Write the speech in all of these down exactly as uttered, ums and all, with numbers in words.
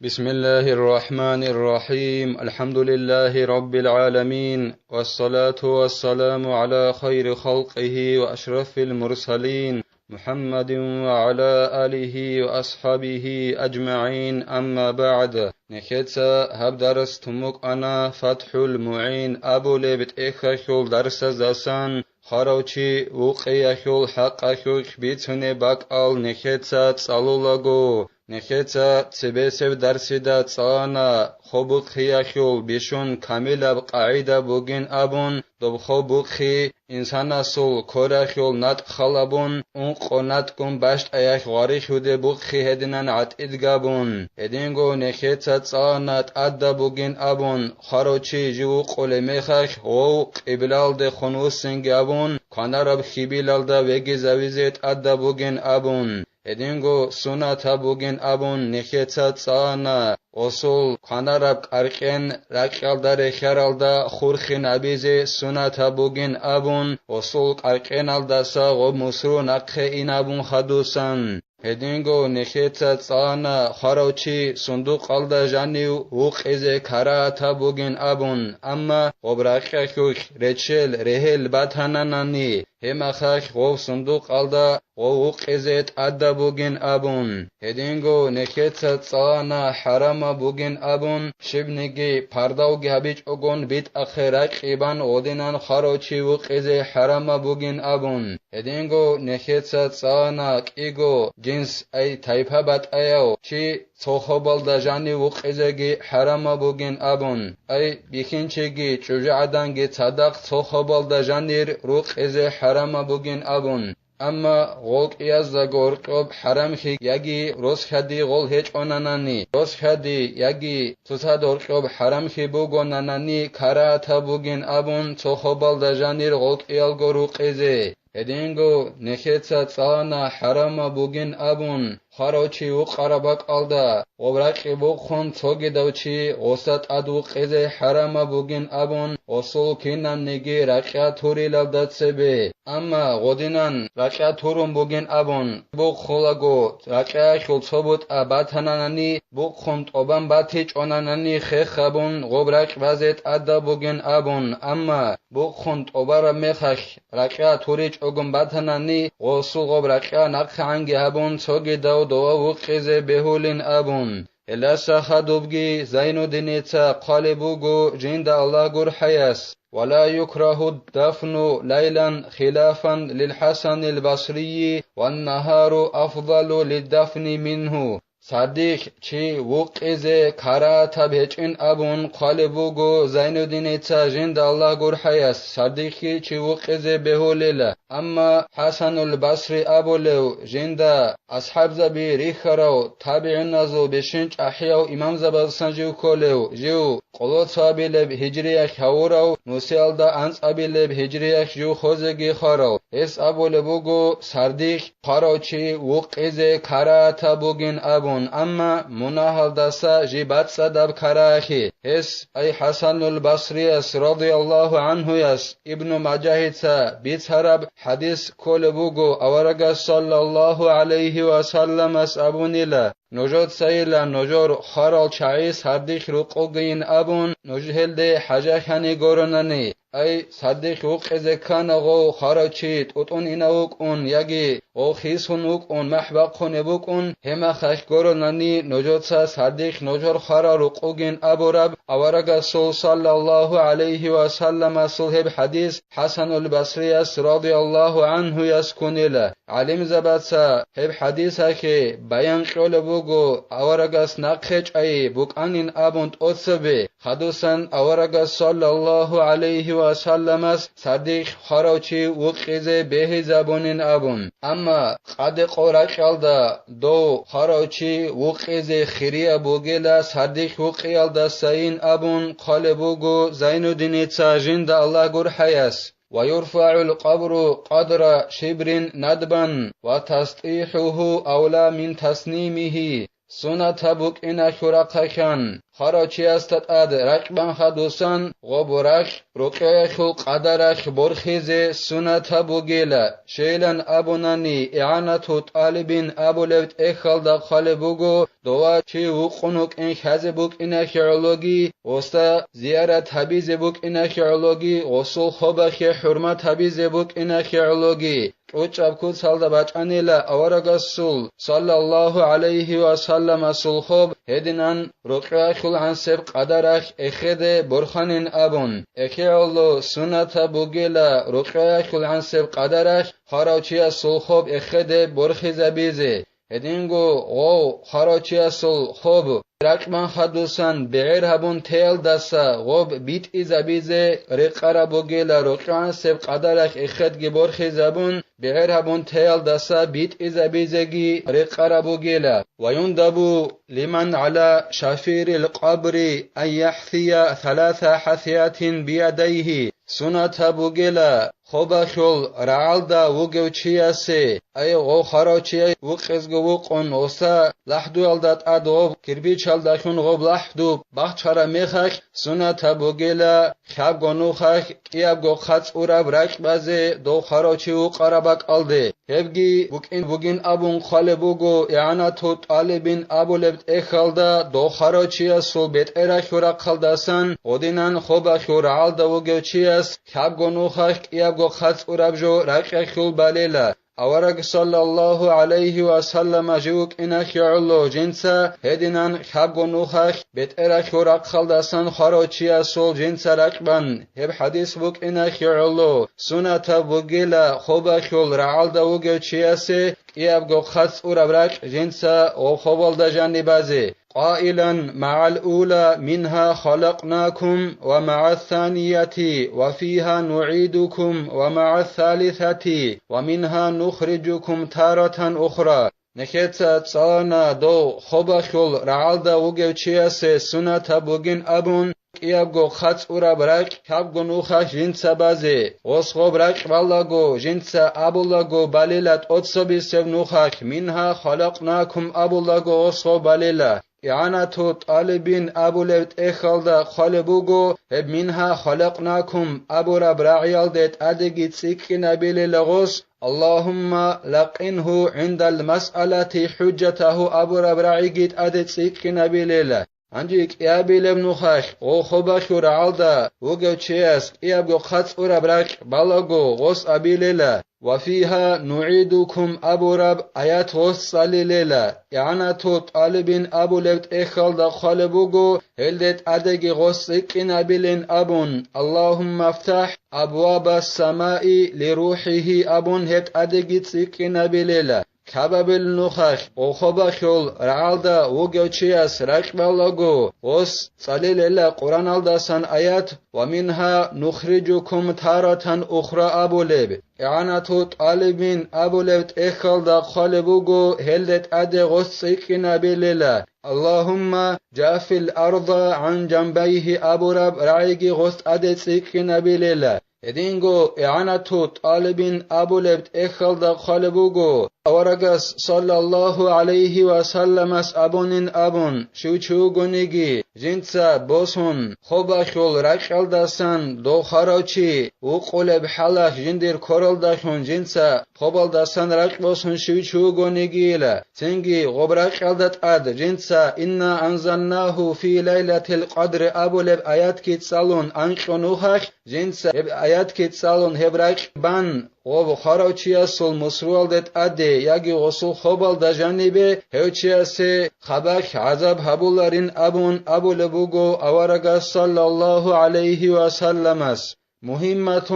بسم الله الرحمن الرحيم. الحمد لله رب العالمين. والصلاة والسلام على خير خلقه وأشرف المرسلين محمد وعلى آله وأصحابه أجمعين. أما بعد. Нехеца гьаб дарс тумукъана ФатхӀул МугӀин абулеб тӀехьалъул дарсаздасан. Хварав чи вукъиялъул хӀакъалъулъ бицунеб бакӀал нехеца цӀалулаго, нехеца цебесеб дарсида цӀалана, хобухъиялъул бищун камилаб къагӀида бугин абун, доб хобухъи инсанасул коралъул натӀ халабун, ункъо натӀгун бащтӀаялъ гъварилъуде бухъи гьединан гӀатӀид габун. Гьединго нехеца цӀалана тӀадаб бугин абун, хварав чи жив вукъулеб мехалъ гъов къиблалдехун вуссинги абун, кванараб хьибилалда вегизавизе тӀадаб бугин абун, гьединго сунатаб бугин абун нехеца цӀалана, гъосул кванараб кӀаркьен ракьалда рехьаралда хурхинабизе сунатаб бугин абун, гъосул кӀаркьеналдаса гъоб мусру нахъе инабун хадусан. Гьединго нехеца цӀалана хварав чи сундукъалда жанив вукъизе карагьатаб бугин абун, амма гъоб ракьалъулъ речел, регьел батананани, гьеб мехалъ гъов сундукъалда гъов вукъизе тӀадаб бугин абун. Гьединго нехеца цӀалана хӀарамаб бугин абун, щибниги пардавги гьабичӀогон битӀахъе ракьи бан гъодинан хварав чи вукъизе хӀарамаб бугин абун. Гьединго нехеца цӀалана кӀиго жинс, ай тайпа батӀаяв чи цо хобалда жанив вукъизеги хӀарамаб бугин абун, ай бихьинчиги чӀужугӀаданги цадахъ цо хобалда жанир рукъизе хӀарамаб бугин абун. Амма гъол кӀиязда гьоркьоб хӀарамлъи яги росхьади гъол гьечӀонанани, росхьади яги цоцазда гьоркьоб хӀарамлъи бугонанани карагьатаб бугин абун цо хобалда жанир гъол кӀиялго рукъизе. Гьединго нехеца цӀалана хӀарамаб бугин абун, хварав чи вукъараб бакӀалда, гъоб ракьи бухъун цогидав чи гъоса тӀад вукъизе хӀарамаб бугин абун, гъосул кинабниги ракьа турилалда цебе. Амма гъодинан ракьа турун бугин абун бухъулаго, ракьаялъул цо бутӀа батананани, бухъун тӀобан батичӀонанани хехабун гъоб ракь базе тӀадаб бугин абун, амма бухъун тӀобараб мехалъ ракьа туричӀогун батанани, гъосул гъоб ракьа нахъегӀанги гьабун, цогидав дова вукъизе бегьулин абун. Гьелдаса хадубги Зайнуддиница хъвалеб буго жинда Аллагь гурхӀаяс: «Ва ла юкрагьу ддафну лайлан хилафан лил ХӀасанил Басрийи, ван нагьару афдалу лиддафни мингьу». Сардилъ чи вукъизе карагьатаб гьечӀин абун хъвалеб буго Зайнуддиница жинда Аллагь гурхӀаяс, сардилъги чи вукъизе бегьулила. Амма ХӀасанул Басри абулев, жинда асхӀабзаби рихьарав, табигӀиназул бищун чӀахӀияв имамзабаздасан жив кколев, жив къоло цоабилеб гьижриялъ гьавурав, нусиялда анцӀабилеб гьижриялъ жив хозеги хварав, гьес абулеб буго, сардилъ хъварав чи вукъизе карагьатаб бугин абун, амма мунагьалдаса жиб бацӀцӀадаб карагьалъи. Гьес, ай ХӀасанул Басрияс радияллагьу гӀанхуяс, Ибну Мажагьица бицараб хӀадис кколеб буго, аварагас саллаллагьу гӀалайгьи ва салламас абунила: «Нужецайила нужер хварал чагӀи сардилъ рукъугейин абун, нуж гьелде хӀажалъани горонани». Ай, сардилъ вукъизе ккана гъов хварав чи тӀутӀун инав вукӀун яги гъов хисун вукӀун махӀ бахъунеб букӀун, гьеб мехалъ горонани нужеца сардилъ нужер хварал рукъугин абураб аварагасул саллаллагьу гӀалайгьи ва салламасул гьеб хӀадис ХӀасанул Басрияс радияллагьу гӀанхуяс ккунила. ГӀалимзабаца гьеб хӀадисалъе баян кьолеб буго, аварагас нахъе чӀай букӀанин абун тӀоцебе, хадусан аварагас саллаллагьу гӀалайгьи ва салламас сардилъ хварав чи вукъизе бегьизабунин абун. Амма къаде къо ракьалда дов хварав чи вукъизе хирияб бугила сардилъ вукъиялдасайин абун хъвалеб буго Зайнуддиница жинда Аллагь гурхӀаяс. «Ва юрфагӀул къабру къадра шибрин надбан, ва тастӀихӀуху авла мин таснимихи». сунатаб букӀина хьурахъахьан, хварав чиясда тӀад ракьбан хадусан гъоб ракь рокьояхьул къадарахь борхизе сунатаб бугила, щейилан абунани, ИгӀанату тӀалибин абулеб тӀехьалда хъвалеб буго, дова чи вукъун вукӀин хьазе букӀинахье гӀологи, гъосда зиярат гьабизе букӀинахье гӀологи, гъосул хобахье хӀурмат гьабизе букӀинахье гӀологи. КьучӀаб куцалда бачӀанила аварагасул, саллаллагьу гӀалайгьи ва салламасул хоб, гьединан рокьояхьул гӀансеб къадарахь эхеде борханин абун, эхе гӀоло сунатаб бугела рокьояхьул гӀансеб къадарахь хварав чиясул хоб эхеде борхизабизе. Гьединго гъов хварав чиясул хоб ракьман хадусан бегӀер гьабун теялдаса гъоб битӀизабизе рекъараб бугела, рокьояхьул гӀансеб къадарахь эхедги борхизабун, бегӀер гьабун теялдаса битӀизабизеги рекъараб бугела. Ва юндабу лиман гӀала шафирил къабри ан яхӀсия саласа хӀасиятин биядайгьи, сунатаб бугела, хобалъул рагӀалда вугев чиясе, ай, гъов хварав чи вукъезго вукъун, гъоса лахӀдуялда тӀад гъоб кирпичалдалъун гъоб лахӀду бахчараб мехалъ, сунатаб бугела, хьабго нухалъ кӀиябго хъацӀ ураб ракь базе дов хварав чи вукъараб бакӀалде. Гьебги букӀин бугин абун хъвалеб буго, ИгӀанату тӀалибин абулеб тӀехьалда, дов хварав чиясул бетӀерахьул рахъалдасан гъодинан хобалъул рагӀалда вугев чияс хьабго нухалъ кӀиябго хъацӀ ураб жо ракьалъул балела. Авараг, саллаллагьу гӀалайгьи ва саллама, жив вукӀинахье гӀоло, жинца гьединан хьабго нухалъ бетӀерахьул рахъалдасан хварав чиясул жинца ракьбан, гьеб хӀадис букӀинахье гӀоло, сунатаб бугела, хобалъул рагӀалда вугев чиясе кӀиябго хъацӀ ураб ракь жинца гъоб хобалда жаниб базе. قائلا: مع الأولى منها خلقناكم ومع الثانية وفيها نعيدكم ومع الثالثة ومنها نخرجكم تارة أخرى. Нехеца цӀалана дов хобалъул рагӀалда вугев чиясе сунатаб бугин абун, кӀиябго хъацӀ ураб ракь хьабго нухалъ жинца базе, гъос гъоб ракь балаго, жинца абулаго балила тӀоцабисеб нухалъ, منها خلقناكم абулаго гъос гъоб балила. ИгӀанату тӀалибин абулеб тӀехьалда хъвалеб буго, гьеб منها خلقناكم абураб рагӀиялде тӀадеги цӀикӀкӀинабилела гъос, اللهم لقنه عند المسألة حجته абураб рагӀиги тӀаде цӀикӀкӀинабилела. Гьанже кӀиабилеб нухалъ гъов хобалъул рагӀалда вугев чияс кӀиябго хъацӀ ураб ракь балаго гъос абилела. وفيها نعيدكم абураб аят гъос цӀалилела. ИгӀанату тӀалибин абулеб тӀехьалда хъвалеб буго, гьелде тӀадеги гъос цӀикӀкӀинабилин абун, اللهم افتح أبواب السماء لروحه абун гьеб тӀадеги цӀикӀкӀинабилела. Кабабил нухалъ гъов хобалъул рагӀалда вугев чияс ракь балаго, гъос цӀалилела Къуръаналдасан аят, ومنها نخرجكم تارة أخرى абулеб. ИгӀанату тӀалибин абулеб тӀехьалда хъвалеб буго, гьелде тӀаде гъос цӀикӀкӀинабилела. اللهم جاف الأرض عن جنبيه абураб рагӀиги гъос тӀаде цӀикӀкӀинабилела. Гьединго игӀанату тӀалибин абулеб тӀехьалда хъвалеб буго, аварагас саллаллагьу гӀалайгьи ва салламас абунин абун, щив чи вугониги, жинца босун, хобалъул ракьалдасан дов хварав чи вукъулеб хӀалалъ жиндир квералдалъун жинца хобалдасан ракь босун щив чи вугонигийила, цинги гъоб ракьалда тӀад жинца «Инна анзалнагьу фи лайлатил къадр» абулеб аятги цӀалун анкьун вухалъ, жинца гьеб аятги цӀалун гьеб ракь бан, гъоб хварав чиясул мусруялде тӀаде яги гъосул хобалда жанибе гьев чиясе хабалъ гӀазаб гьабуларин абун абулеб буго аварагас саллаллагьу гӀалайгьи ва салламас. مهمة: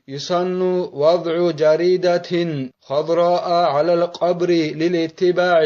يسن وضع جريدة خضراء على القبر للاتباع.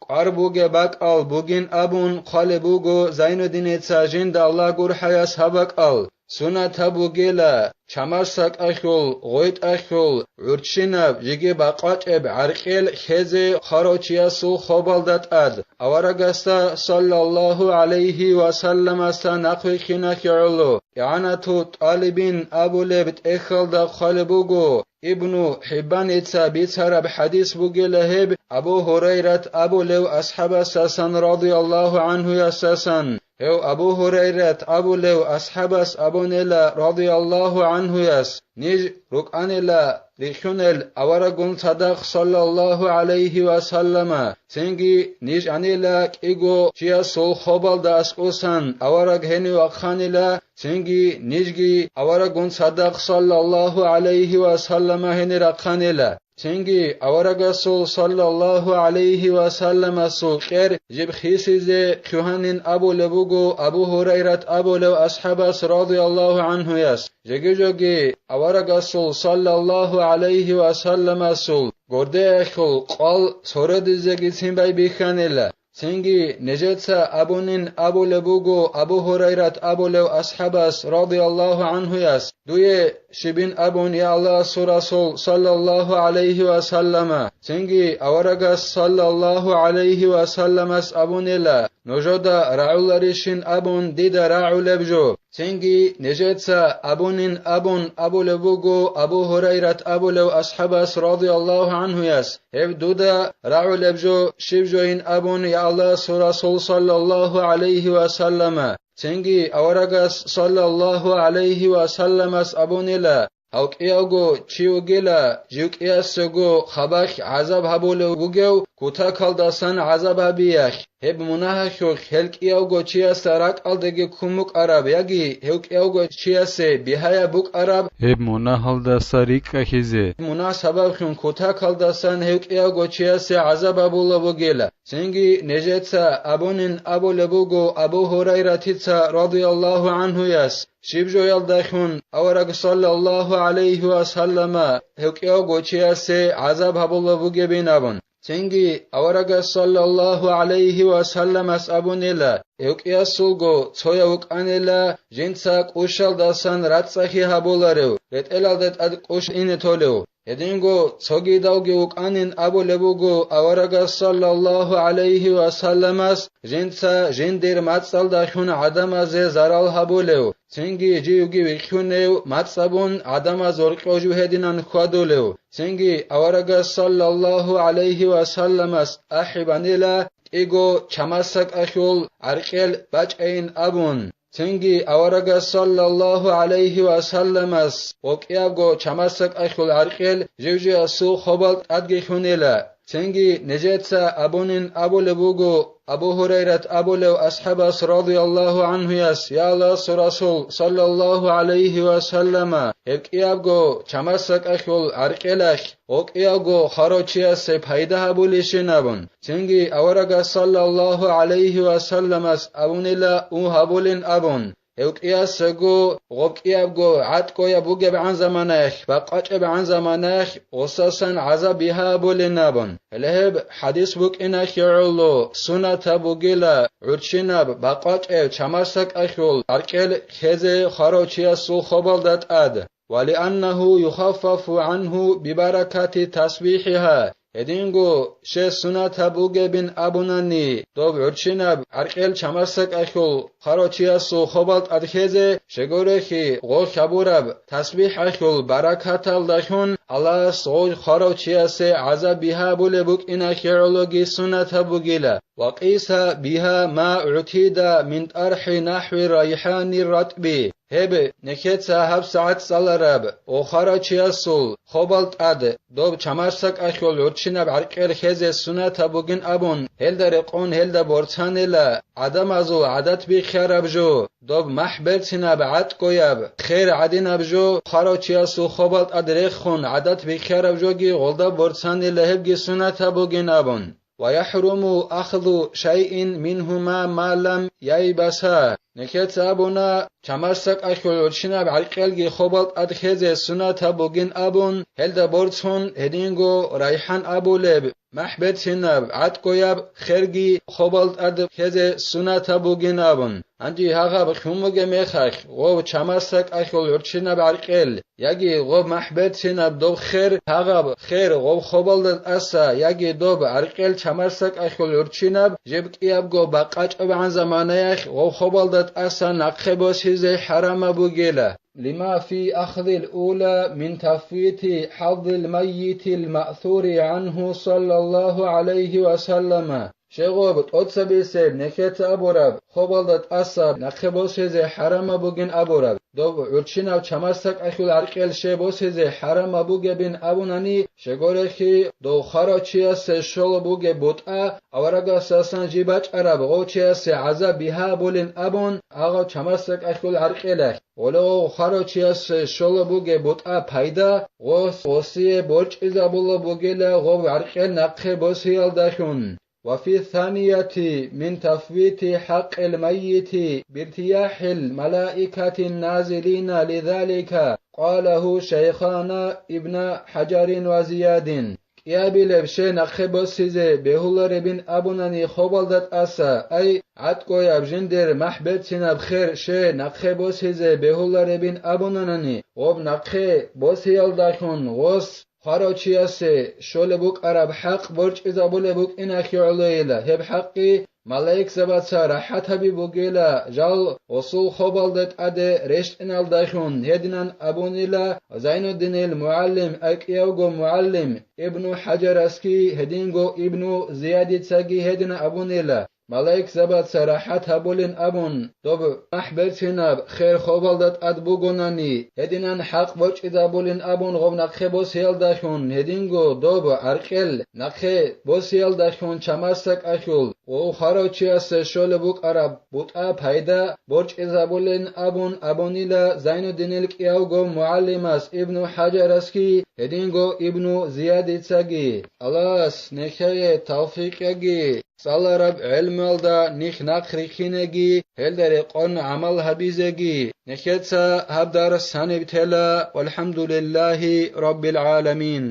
КӀвар бугеб бакӀал бугин абун хъвалеб буго Зайнуддиница жинда Аллагь гурхӀаяс гьаб бакӀал. Сунатаб бугела, чамасдакӀалъул, гъойтӀалъул, гӀурччинаб, жеги бакъвачӀеб гӀаркьел хьезе хварав чиясул хобалда тӀад, аварагасда саллаллагьу гӀалайгьи ва салламасда нахъвилълъиналъе гӀоло. ИгӀанату ТӀалибин абулеб тӀехьалда хъвалеб буго, Ибну ХӀиббаница бицараб хӀадис бугила гьеб, Абу Гьурайрат абулев асхӀабасасан радияллагьу гӀанхуясасан. Гьев Абу Гьурайрат абулев асхӀабас абунела радияллагьу гӀанхуяс, ниж рукӀанила рихьунел авараггун цадахъ саллаллагьу гӀалайгьи ва саллама, цинги ниж анила кӀиго чиясул хобалда аскӀосан авараг гьенив вахъанила, цинги нижги авараггун цадахъ саллаллагьу гӀалайгьи ва саллама гьенир рахъанила. Цинги аварагасул саллаллагьу гӀалайгьи ва салламасул кьер жиб хисизе хъугьанин абулеб буго Абу Гьурайрат абулев асхӀабас радияллагьу гӀанхуяс. Жеги-жоги аварагасул саллаллагьу гӀалайгьи ва салламасул гордеялъул къвал цоредизегицин байбихьанила. Цинги нижеца абунин абулеб буго Абу Гьурайрат абулев асхӀабас радияллагьу гӀанхуяс, дуе щибин абун, я Аллагьасул Расул саллаллагьу гӀалайгьи ва саллама, цинги аварагас саллаллагьу гӀалайгьи ва салламас абунила, нужеда рагӀуларищин абун дида рагӀулеб жо. Цинги нижеца абунин абун абулеб буго Абу Гьурайрат абулев асхӀабас радияллагьу гӀанхуяс, гьеб дуда рагӀулеб жо щиб жоин абун, я Аллагьасул Расул саллаллагьу гӀалайгьи ва саллама. Цинги аварагас саллаллагьу гӀалайгьи ва салламас абунила, гьав кӀиявго чи вугила, жив кӀиясего хабалъ гӀазаб гьабулев вугев кутакалдасан гӀазаб гьабиялъ, гьеб мунагьалъулъ гьел кӀиявго чиясда ракӀалдеги ккун букӀараб яги гьев кӀиявго чиясе бигьаяб букӀараб гьеб мунагьалдаса рикӀкӀахьизе. Мунагь сабаблъун кутакалдасан гьев кӀиявго чиясе гӀазаб гьабулеб бугила. Цинги нижеца абунин абулеб буго Абу Гьурайратица радияллагьу гӀанхуяс, щиб жоялдалъун авараг саллаллагьу гӀалайгьи ва саллама гьев кӀиявго чиясе гӀазаб гьабулеб бугебин абун. Цинги аварагас саллаллагьу гӀалайгьи ва салламас абунила, гьев кӀиясулго цояв вукӀанила, жинца кӀущалдасан рацӀцӀалъи гьабуларев, ретӀелалда тӀад кӀущ ине толев. Гьединго цогидавги вукӀанин абулеб буго аварагас саллаллагьу гӀалайгьи ва салламас, жинца жиндир мацӀалдалъун гӀадамазе зарал гьабулев, цинги живги вихьунев мацӀ абун гӀадамаз гьоркьов жив гьединан хьвадулев. Цинги аварагас саллаллагьу гӀалайгьи ва салламас ахӀи банила кӀиго чамасакӀалъул гӀаркьел бачӀайин абун. Цинги аварагас саллаллагьу гӀалайгьи ва салламас гъоб кӀиябго чамасакӀалъул гӀаркьел жив-живасул хобал тӀадги лъунила. Цинги нижеца абунин абулеб буго Абу Гьурайрат абулев асхӀабас радияллагьу гӀанхуяс, я Аллагьасул Расул саллаллагьу гӀалайгьи ва саллама, гьеб кӀиябго чамасакӀалъул гӀаркьелалъ гъоб кӀиявго хварав чиясе пайда гьабулищин абун. Цинги аварагас саллаллагьу гӀалайгьи ва салламас абунила у гьабулин абун. Гьев кӀиясего гъоб кӀиябго гӀатӀкӀояб бугебгӀан заманаялъ, бакъвачӀебгӀан заманаялъ гъосасан гӀазаб бигьа абулин абун. Гьеле гьеб хӀадис букӀиналъе гӀоло сунатаб бугила гӀурччинаб бакъвачӀев чамасакӀалъул гӀаркьел хезе хварав чиясул хобалда тӀад. Ва лианнагьу юхаффафу гӀанху бибаракати тасбихӀиха. Гьединго щес сунатаб бугебин абунани, доб гӀурччинаб гӀаркьел чамасакӀалъул хварав чиясул хобал тӀад хезе, щегорехи гъо хабураб тасбихӀалъул баракаталдалъун Аллагьас гъо хварав чиясе гӀазаб бигьа абулеб букӀиналъе гӀологи сунатаб бугила. Ва къиса бигьа ма гӀутида мин тӀархӀи нахӀви райхӀани ратӀби. Гьеб, нехеца гьабсагӀат цӀалараб, охарав чиясул хобал тӀад, доб чамасакӀалъул гӀурччинаб гӀаркьел хезе сунатаб бугин абун, гьелда рекъон гьелда борцанила гӀадамазул гӀадат бихьараб жо, доб махӀ берцинаб гӀатӀкӀояб, хер гӀадинаб жо, хварав чиясул хобал тӀад рехун гӀадат бихьараб жоги гъолда борцанила гьебги сунатаб бугин абун. «Ва яхӀруму ахзу шайин мингьума ма лам яйбаса». Нехеца абуна, чамасакӀалъул гӀурччинаб гӀаркьелги хобал тӀад хезе сунатаб бугин абун, гьелда борцун гьединго райхӀан абулеб, махӀ берцинаб гӀатӀкӀояб херги хобал тӀад ккезе сунатаб бугин абун. Гьанже гьагъаб хьун бугеб мехалъ, гъов чамасдакӀалъул гӀурччинаб гӀаркьел, яги гъоб махӀ берцинаб доб хер, гьагъаб хер гъов хобалда тӀаса, яги доб гӀаркьел чамасдакӀалъул гӀурччинаб, жеб кӀиябго бакъачӀабгӀан заманаялъ гъов хобалда тӀаса нахъе босизе хӀарамаб бугила. لما في أخذ الأولى من تفويت حظ الميت المأثور عنه صلى الله عليه وسلم. Щегъоб тӀоцабисеб нехеца абураб, хобалда тӀаса нахъе босизе хӀарамаб бугин абураб, доб гӀурччинаб чамасдакӀалъул гӀаркьел щай босизе хӀарамаб бугебин абунани, щегорехъи, дов хварав чиясе щолеб бугеб бутӀа, аварагасдасан жиб бачӀараб гъов чиясе гӀазаб бигьа абулин абун, гьагъав чамасдакӀалъул гӀаркьелалъ. Гъоле гъов хварав чиясе щолеб бугеб бутӀа пайда, гъос гъосие борчӀизабулеб бугила гъоб гӀаркьел нахъе босиялдалъун. وفي الثانية من تفويت حق الميت بارتياح الملائكة النازلين لذلك، قاله شيخان ابن حجر وزياد. КӀиабилеб щай нахъе босизе бегьуларебин абунани хобалда тӀаса, ай, гӀатӀкӀояб жиндир махӀ берцинаб хер щай нахъе босизе бегьуларебин абунанани, гъоб нахъе босиялдалъун гъос хварав чиясе щолеб букӀараб хӀакъ борчӀизабулеб букӀиналъе гӀолойила, гьеб хӀакъги малаикзабаца рахӀат гьаби бугила, жал гъосул хобалда тӀаде рещтӀиналдалъун гьединан абунила Зайнуддинил мугӀалим, ай кӀиявго мугӀалим, Ибну ХӀажарасги гьединго Ибну Зиядицаги гьединан абунила. Малаикзабаца рахӀат гьабулин абун, доб махӀ берцинаб хер хобалда тӀад бугонани, гьединан хӀакъ борчӀизабулин абун гъоб нахъе босиялдалъун гьединго доб гӀаркьел нахъе босиялдалъун чамасдакӀалъул ва хварав чиясе щолеб букӀараб бутӀа пайда борчӀизабулин абун абунила Зайнуддинил кӀиявго мугӀалимас Ибну ХӀажарасги гьединго Ибну Зиядицаги. Аллагьас нехее тавфикъ яги. ЦӀалараб гӀелмалда нилъ нахъ рихьинеги, гьелда рекъон гӀамал гьабизеги. Нехеца гьаб дарс гьаниб тела, валхӀамдулиллагьи раббил гӀаламин.